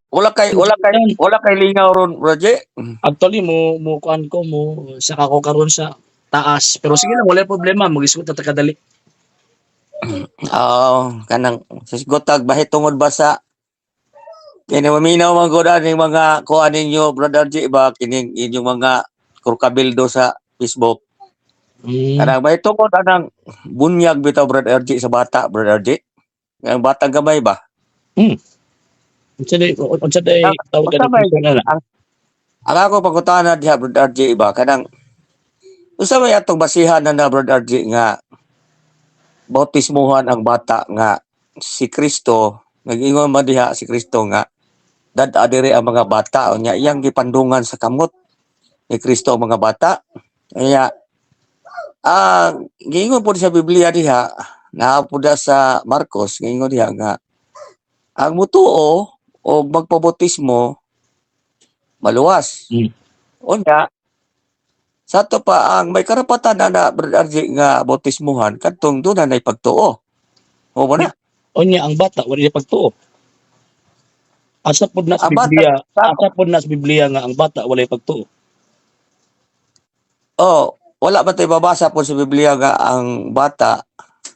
Wala kay lingaw ron, Roger. Actually, mo mo kuan ko mo saka ko karon sa taas. Pero sige lang, wala problema, magisgot ta kadali. Oo, kanang sisgotag bahitungod ba sa kini maminaw man gud aning mga kuan ninyo, Brother G, ba kining inyong mga kurkabildo sa Facebook. Kanang bahitungod anang bunyag bitaw, Brother RG, sa bata, Brother RG. Ang batang gamay ba? Unsa day tawag Unsa ka may na na? Ang ako pangutana diha, Brother RG, ba kanang unsa may atong basihan na, Brother RG, nga bautismuhan ang bata nga si Kristo nag-ingon man diha si Kristo nga dad-a diri ang mga bata, unya iyang gipandungan sa kamot ni Kristo ang mga bata? Kaya giingon po sa Biblia diha na po sa Marcos, giingon diha nga ang mutuo o magpabautismo maluwas. Unya sa ato pa ang may karapatan na, Brother RG, nga bautismuhan kadtong doon na pagtuo. O ba na? Unya ang bata wala niya pagtuo. Asa pod na sa Ang bata Biblia, asa pod na sa Biblia nga ang bata wala pagtuo? Oh, wala ba tayo babasa po sa Biblia nga ang bata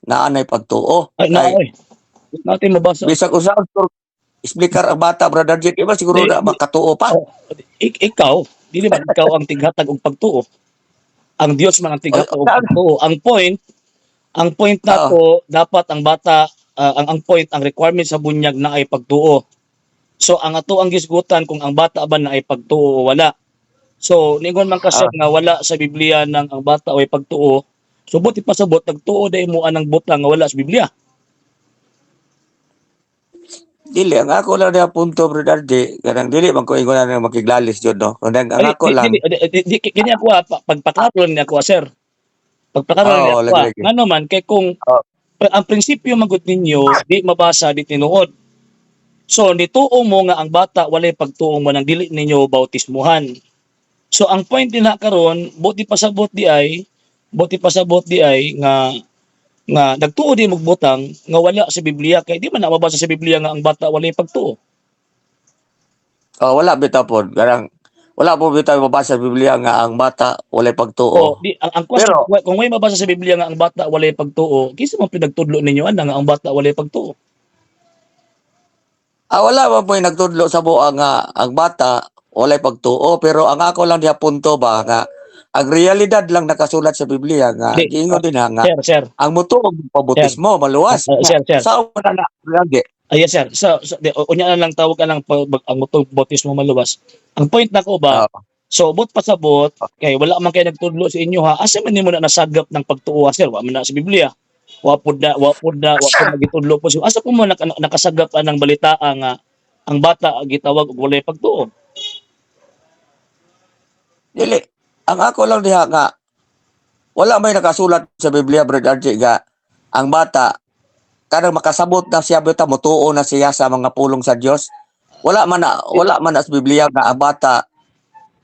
naa nay pagtuo? Ay, na Kay oy. Natin mabasa. bisag usa explicar ang bata, Brother RG, di ba siguro Di, na di, makatuo pa? Oh, ikaw, dili man ikaw ang tighatag og pagtuo. Ang Dios man ang O, tighatag og saan? pagtuo. Ang point nato dapat ang bata ang point, ang requirement sa bunyag na ay pagtuo. So ang ato ang gisgutan kung ang bata ba na ay pagtuo o wala. So ningon man kasi nga wala sa Biblia nang ang bata ay pagtuo. So buot ipasabot nagtuo dai mo anang butang nga wala sa Biblia. Dili, ang ako lang na punto, Brother RG, kanang dili man ko ingon na makiglalis jud, no. Kanang ang Ay, ako di, lang, dili, di, di, di, kini ako ah, pagpaklaro ni ako ah, sir. Pagpaklaro ni Oo, ako lagi ah. lagi. Ngano man kay kung ang prinsipyo man gud ninyo di mabasa, di tinuod. So nituo mo nga ang bata walay pagtuo mo nang dili ninyo bautismuhan. So ang point din na karon, buti pasabot di ay nga nga nagtuo di magbutang nga wala sa Biblia kay di man na mabasa sa Biblia nga ang bata walay pagtuo. Oh, wala bitaw pod. Kanang wala po bitaw mabasa sa Biblia nga ang bata walay O pagtuo. di ang question, Pero kung may mabasa sa Biblia nga ang bata walay pagtuo, kinsa man pinagtudlo ninyo ana nga ang bata walay pagtuo? Ah, wala man po nagtudlo sa buang nga ang bata walay pagtuo, pero ang ako lang diha punto ba nga ang realidad lang nakasulat sa Biblia nga Di, giingon din ha nga sir, sir, ang mutuo sir, pabautismo maluwas. Ah, Nga sir, sir. sa una na lagi. Ay, yes, sir. So di, unya na lang tawag ka lang ang mutong bautismo maluwas. Ang point nako ba, so bot pasabot kay wala man kay nagtudlo sa inyo ha. Asa man nimo na nasagap ng pagtuo ha, sir? Wa man na sa Biblia. Wa pud na gitudlo po. So, asa po mo nakasagap anang balita nga ang bata gitawag og walay pagtuo? Dili, ang ako lang diha nga wala may nakasulat sa Biblia, Brother RJ, nga ang bata kanang makasabot na siya bitaw mutuo na siya sa mga pulong sa Dios. Wala man na sa Biblia nga ang bata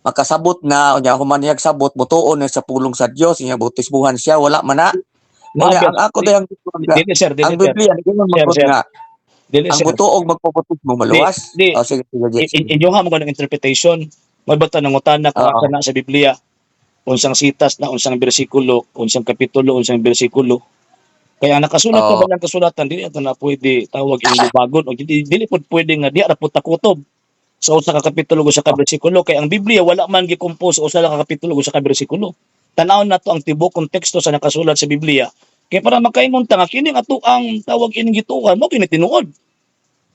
makasabot na, unya human niyag sabot mutuo na sa pulong sa Dios, unya bautismuhan siya, wala man na. Na, Unya ang ako dihang dili, sir, dili ang sir. Biblia ingon man Sir, gud sir. nga Dili, ang sir. mutuog magpabautismo Di, maluwas. di Oh, sige sige sige. Inyo ha mo ng interpretation. May bata nangutana kung asa na sa Biblia, unsang sitas na, unsang bersikulo, unsang kapitulo, unsang bersikulo. Kaya ang nakasulat pa ba ng kasulatan, dili ato na pwede tawag ing lubagon o dili, dili pod pwede nga di ra pud takutob sa usa ka kapitulo o sa ka bersikulo kay ang Biblia wala man gi-compose sa usa ka kapitulo o sa ka bersikulo. Tan-awon nato ang tibok konteksto sa nakasulat sa Biblia kay para makaingon ta nga kini nga ato ang tawag ining gituohan mo kini tinuod.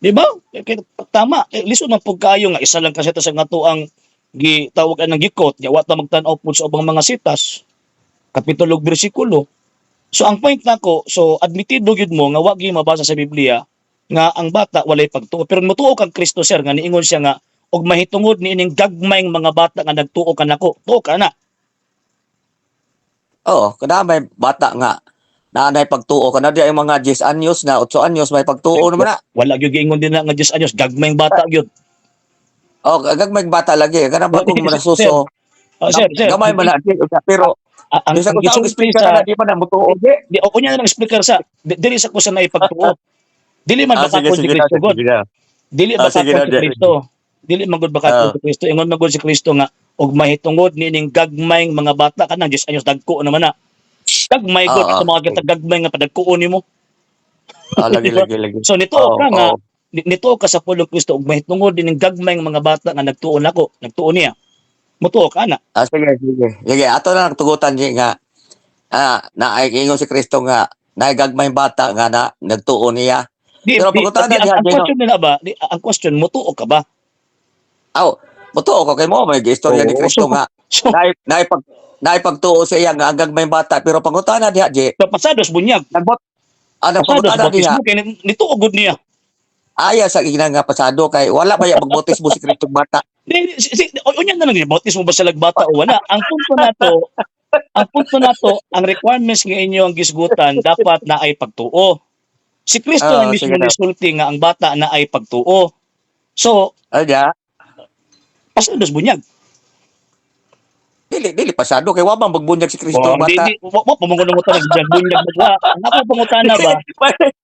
Di ba? Kay, tama, kay lisod man pud kaayo nga isa lang kasi ta sa nga ang gitawag anang gikot, nya wa ta magtan-aw pud sa ubang mga sitas, kapitulo ug bersikulo. So ang point nako, so admitido gyud mo nga wa gyud mabasa sa Biblia nga ang bata walay pagtuo. Pero mutuo kang Kristo, sir, nga niingon siya nga og mahitungod ni ining gagmayng mga bata nga nagtuo kanako, tuo ka na? Oo, kada may bata nga naanay pagtuo kana di ay mga 10 anyos na, 8 anyos, may pagtuo naman na. Wala gyud giingon din na nga 10 anyos, gagmayng bata gyud. Oh, gagmay bata lagi kana ba kung Sir, nasuso. oh, sir, sir. Gamay man na pero Ang, bisag ang usa ang gisulti speaker sa na di pa na mutuo. Di, o unya na lang speaker sa dili sa kusa na ipagtuo. Dili man Ah, sige bakakon si sige na Kristo sige god. na. Dili ba Ah, sige katong na, si Jerry. Kristo? Dili man gud ba katong si Kristo? Ingon man gud si Kristo nga og mahitungod niining gagmayng mga bata, kanang 10 anyos, dagko naman na. Gagmay gud Oo. sa mga kita, gagmay nga padagkuon nimo. Ah, lagi, Di ba? lagi, lagi. So nituo ka nga nituo ka sa pulong Kristo og mahitungod niining gagmayng mga bata nga nagtuo nako, nagtuo niya. Mutuo ka ana. Ah, sige, sige. Sige, ato na lang tugutan niya nga na ay ingon si Kristo nga naigagmay bata nga na nagtuo niya. Di, Pero di, pangutana di, ang, diha, ang Gino. question nila ba, di, ang question, mutuo ka ba? Aw, mutuo ko kay mo may istorya ni Oo. Kristo nga So, naipagtuo sa iya nga ang gagmay bata, pero pangutana diha, Ji, so pasados bunyag. nagbot ano Pasados pangutana diha bautismo kay nituo gud niya. aya sa ina nga pasado kay wala ba ya magbautismo si Kristo bata. Di, si, si, unya na lang, bautismo ba sa bata o wala? Ang punto nato, ang requirements nga inyo ang gisgutan dapat na ay pagtuo. Si Kristo na mismo Sige na. nisulti nga ang bata na ay pagtuo. So, Ay diha, pasados bunyag. Dili dili pasado kay wa man magbunyag si Kristo Oh, di, bata. di, wa pa mo kuno nag bunyag magwa. Ang ako pangutana ba?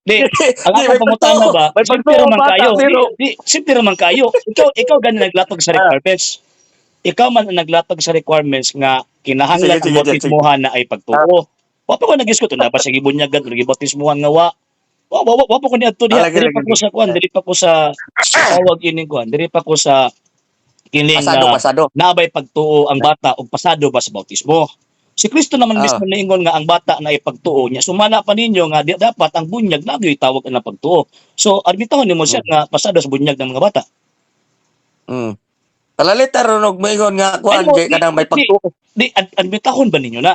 Di, ang Di, ako may pangutana pagtuo. ba? May Simple pagtuo raman bata, kayo. Di, pero di, simple raman kayo. Ikaw gani naglatag sa requirements. Ikaw man ang naglatag sa requirements nga kinahanglan Sige, ang sige, sige. bautismohan na ay pagtuo. Wa pa ko nagisgot na ba sa gibunyagan o gibautismohan nga wa. Wa wa wa, wa pa ko niadto diha. Ah, lagi, Diri lagi, pa ko sa kuan, diri pa ko sa tawag ining kuan, diri pa ko sa kining Pasado, pasado. Naabay pagtuo ang bata o pasado ba sa bautismo. Si Kristo naman mismo niingon nga ang bata na ipagtuo niya. Sumala pa ninyo nga di, dapat ang bunyag na tawag ang pagtuo. So admitahon nimo siya nga pasado sa bunyag ng mga bata. Kalalita ron og moingon nga kuan Ay, mo, kay kanang may pagtuo. Di admitahon ba ninyo na?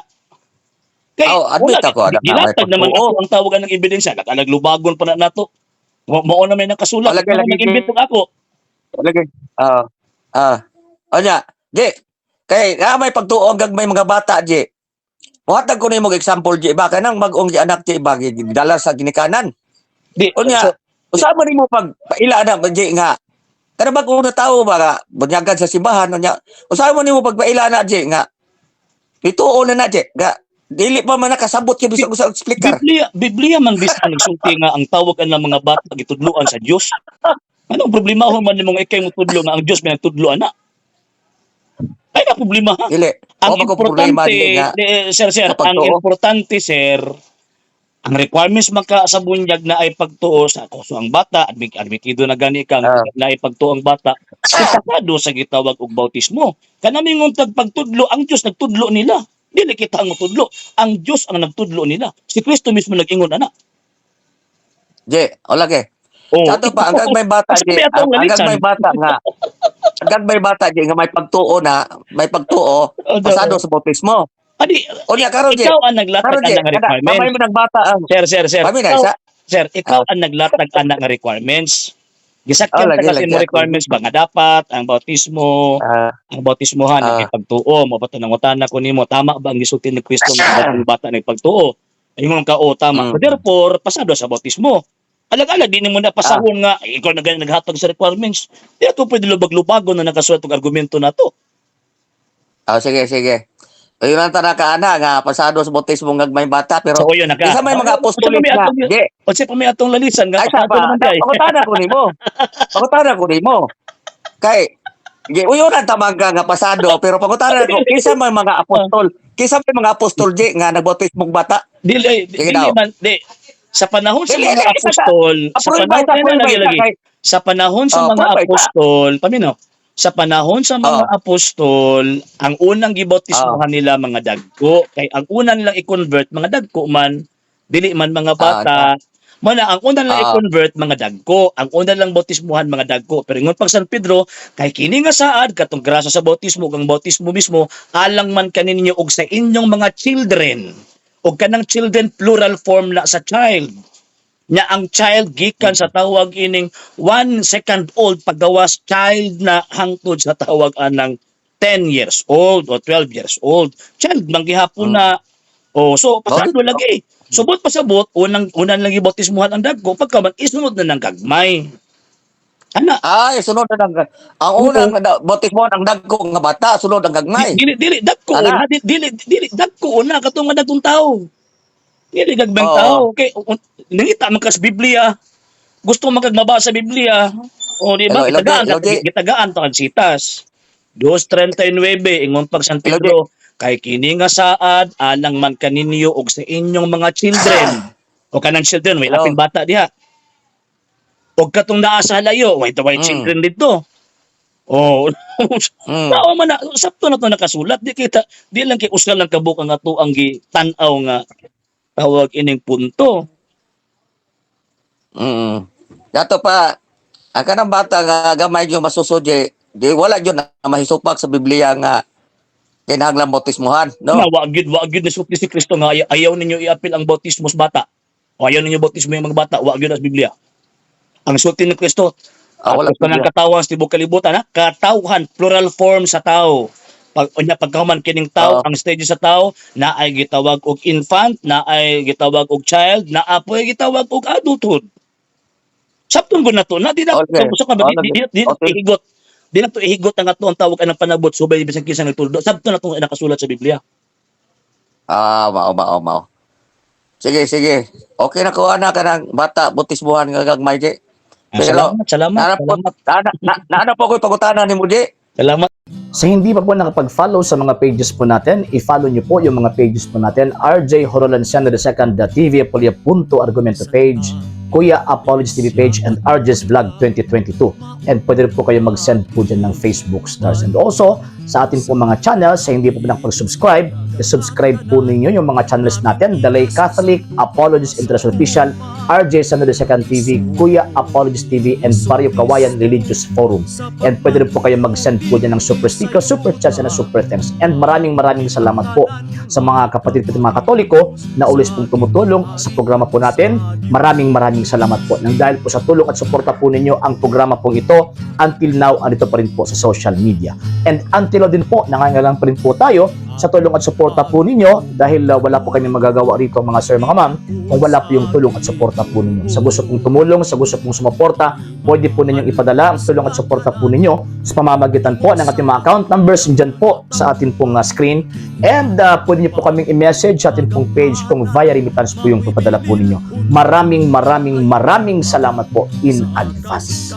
Kay Oh, admit wala, ako, anak, na may gilatag naman pagtuo. ako ang tawagan ng ebidensya. Nakalag lubagon pa na nato. Mao na may nakasulat. Lagi, Mao lagi, nag-invent ako. Lagi. Ah. Ah. Onya, di kay na may pagtuo ang gagmay mga bata, di. Muhatag ko nimo og example, di ba, kanang mag-ong anak, di ba, gidala sa ginikanan. Di, Unya, so, usa man nimo pag paila na di nga kada bag-o na tao ba nga bunyagan sa simbahan, unya usa man nimo pagpaila na, di, nga ituo na na, di, nga dili pa man nakasabot kay bisag usa explicar. Biblia, Biblia man bisang nagsulti nga ang tawag ang mga bata gitudloan sa Dios. Anong problema ho man nimong ikay motudlo nga ang Dios may nagtudlo ana? Ay na problema ha. Dili. Ang Wa man ko problema importante, di nga di, sir, sir, sa ang pagtuo. importante, sir, ang requirements maka sa bunyag na ay pagtuo sa so ang bata, admitido na gani ka nga na ay pagtuo ang bata, pasado sa gitawag og bautismo. Kanami ngon pagtudlo, ang Dios nagtudlo nila. Dili kita ang motudlo, ang Dios ang nagtudlo nila. Si Kristo mismo nag-ingon ana. Di, o lagi. Oh. Sa ato pa, ang gagmay bata, Kasi di, may atong ang lalisan. gagmay bata nga, ang gagmay bata, di, nga may pagtuo na, may pagtuo, Oh, pasado sa bautismo. Adi, Unya, karon, di, ikaw ang naglatag karon, di, ana nga kada, requirements. mamay mo nagbata ang, Sir, sir, sir. Pami na, Ikaw, isa. sir, ikaw ang naglatag ana nga requirements. Gisakyan Ah, ta lagi, kasi lagi. mo requirements ba nga dapat ang bautismo, ang bautismohan ay pagtuo, mo ba nangutana ko nimo, tama ba ang gisulti ni Kristo nga ang bata na pagtuo? Ingon ka, o tama. So, therefore, pasado sa bautismo. Alag-alag di nimo na pasahon nga ay, ikaw na gani naghatag sa requirements. Di ato pwede lubag-lubagon na nakasulat og argumento nato. Ah, sige, sige. Ayun ang tanaka ana nga pasado sa bautismo ng gagmay bata, pero So uyon na ka. isa may mga apostolis Unsa pa may nga. atong- Di, Unsa pa may atong lalisan nga ay sa pasado pa, naman kay. pangutana ko nimo. Pangutana ko nimo. Kay di uyon ang tamang ka nga pasado, pero pangutana ko kinsa may mga apostol, kinsa may mga apostol, di, nga nagbautismong bata? Dili ay, Sige dili daw. man di sa panahon sa Dili, mga dili, isa ka. apostol, sa Approve ba panahon isa, ay, approve ba lagi isa lagi. kay Sa panahon sa Oh, mga approve ba isa? apostol, paminaw. Sa panahon sa mga apostol, ang unang gibautismohan nila mga dagko, kay ang una nilang i-convert mga dagko man, dili man mga bata. Mana ang una lang i-convert mga dagko, ang una lang bautismuhan mga dagko. Pero ingon pag San Pedro, kay kini nga saad katong grasya sa bautismo ug ang bautismo mismo alang man kaninyo og sa inyong mga children. Og kanang children, plural form na sa child. Nya ang child gikan sa tawag ining 1 second old paggawas, child na hangtod sa tawag anang 10 years old o 12 years old. Child man gihapon na. Oh, so pasado lagi. Subot pasabot, unang unang lang gibautismuhan ang dagko, pagka man isunod na ng gagmay. Ana, Ay, sunod na ng ang unang bautismo ang dagko nga bata, sunod ang gagmay. Dili dili dagko Ana. una, dili dili, dili dagko una katong nga dagkong tao. Dili gagmayng tao. Kay nangita man ka sa Biblia. Gusto man kag mabasa sa Biblia. O, di ba? Hello, hello, Gitagaan, hello, Jay. Gitagaan ta kag sitas. 2:39, ingon pag San Hello, Pedro, kay kini nga saad alang man kaninyo og sa inyong mga children. O kanang children, may Hello. aping bata diha. Og katong naa sa layo, way way children dito. Oh, Mao man na, sakto na to nakasulat. Di kita, di lang kay usa lang kabuk ang ato ang gitan-aw nga tawag ining punto. Dato pa, ang kanang bata nga gamay yung masusod, di wala yun na mahisupak sa Biblia nga kinahanglan bautismuhan, no? Na wa gyud nisulti si Kristo nga ayaw ninyo iapil ang bautismo sa bata. O ayaw ninyo bautismo yung mga bata, wa gyud sa Biblia. Ang sulti ni Kristo, Ah, wala atos ng Biblia. katawan sa tibok kalibutan, ha? Katawhan, plural form sa tao. Pag unya pagkahuman kining tao, ang stage sa tao na ay gitawag og infant, na ay gitawag og child, na apoy gitawag og adulthood. Sabton ko na to, na di na sa ka di na ihigot. Di na to ihigot ang ato ang tawag anang panabot subay bisan kinsa nagtuldo. Sabton na to nakasulat sa Biblia. Ah, mao, mao, mao. Sige, sige. Okay na kuha na kanang bata bautismuhan nga gagmay, Jay. Ah, Pero, salamat, salamat, Naana po, salamat, naana po ako'y pangutana ni mo, Jay. Salamat. Sa hindi pa po nakapag-follow sa mga pages po natin, i-follow nyo po yung mga pages po natin: RJ Horolanciano II, TV Apolia Punto Argumento page, Kuya Apologies TV page, and RJ's Vlog 2022. And pwede rin po kayo mag-send po dyan ng Facebook stars. And also, sa atin po mga channels, sa hindi po nakapag-subscribe, i-subscribe po ninyo yung mga channels natin: Dalay Catholic, Apologies International Official, RJ Sano II TV, Kuya Apologies TV, and Barrio Kawayan Religious Forum. And pwede rin po kayo mag-send po dyan ng super sticker, super chats, and super thanks. And maraming maraming salamat po sa mga kapatid po mga Katoliko na always pong tumutulong sa programa po natin. Maraming maraming salamat po. Nang dahil po sa tulong at suporta po ninyo, ang programa pong ito until now, andito pa rin po sa social media. And until now din po, nangangailangan pa rin po tayo sa tulong at suporta po ninyo dahil wala po kami magagawa rito, mga sir, mga ma'am, kung wala po yung tulong at suporta po ninyo. Sa gusto pong tumulong, sa gusto pong sumuporta, pwede po ninyong ipadala ang tulong at suporta po ninyo sa pamamagitan po ng ating mga account numbers dyan po sa atin pong screen. And pwede niyo po kaming i-message sa atin pong page kung via remittance po yung papadala po ninyo. Maraming maraming maraming salamat po in advance.